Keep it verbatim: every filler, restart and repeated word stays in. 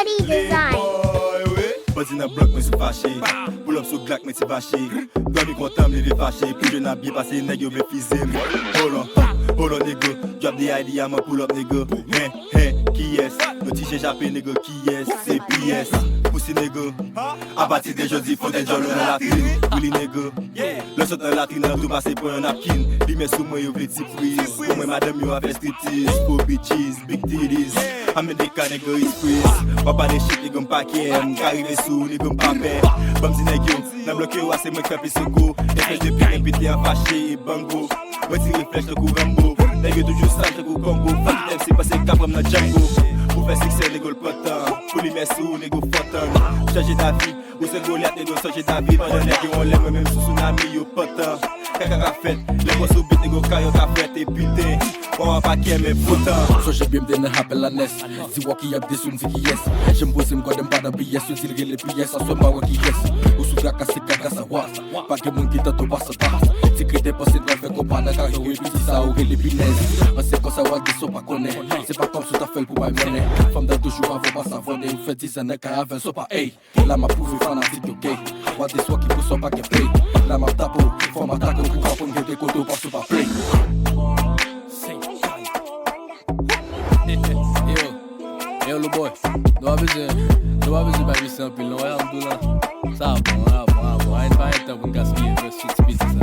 City Design. Bandi nan blòk, mwen sou fache. Pull up sou Glock, mwen ti fache. Dòmi kontan, m leve fache. Pou jèn ap byen pase, nèg yo vle fize m. Hold on, hold on, nigga. Drop the idea, man, pull up, nigga. Hen, hen, kiyès? Yon ti jen chape, nigga, kiyès? Se P S. Pussy, nigga. Apati de jodi, fout djòl ou nan latrin. Really, nigga. Lè sot nan latrin nan, tou pase pran yon napkin. Limyè sou mwen, yo vle ti priz. Pou mwen, madanm yo a fè striptease. For bitches, big titties. I'm in the car, nigga, it's freeze. W ap pale shit, nigga, m pa kè. M ka rive sou, nigga, m pa pè. Ban m ti nèg yo, nan blòk yo a, se mwen k fè plis sou kou. Espès de pit, enpite an fache e bango. Mwen tire flèch tankou Rambo. Nèg yo toujou sal tankou Kongo. Fòk M C pase k ap pran m nan Django. Pou fè siksè, nèg yo l pran tan. Pou limyè sou, nèg yo fò tann. Chanje davi, ou se Golyat, nèg yo chanje davi. Pandan nèg yo anlè, mwen menm sou tsunami, yo pantan. Kaka ka fèt, lè mwen sou bit, nèg yo ka yon ka fèt, e piten. Wawa pa kè, men poutan. Sonje byen m te nan apèl la nès. Di wòki ap desann, di kiyès. Jan m poze m gade m pa nan B S, yo di l rele P S, aswè m pa wè kiyès. Ou sou kaka, se kaka sa wa. Pa gen moun ki tante w pa sa ta. Ti krete panse n pral fè konpa nan kaka, yo repiti sa, ou rele pinèz. An se konsa w al di sa w pa konnen. Se pa kòmsi w ta fè l pou bay monnen. Fanm dan toujou avè w pa savòne, ou fè dizan nan kay avè l, sa w pa, ey. La m ap pwouve fanatik yo gay. Wa de swa ki pou sa w pa gen play. La m ap tape w, fò m atake w pou ka konn gen de kote w pase w pa play. Yo, yo, Lou Boy, nou pa bezwen, nou pa bezwen bay misye anpil non, wè sa m di w la. Sa bon, sa bon, sa bon. Ayen pa gen tan pou n gaspiye fè sou ti piti sa.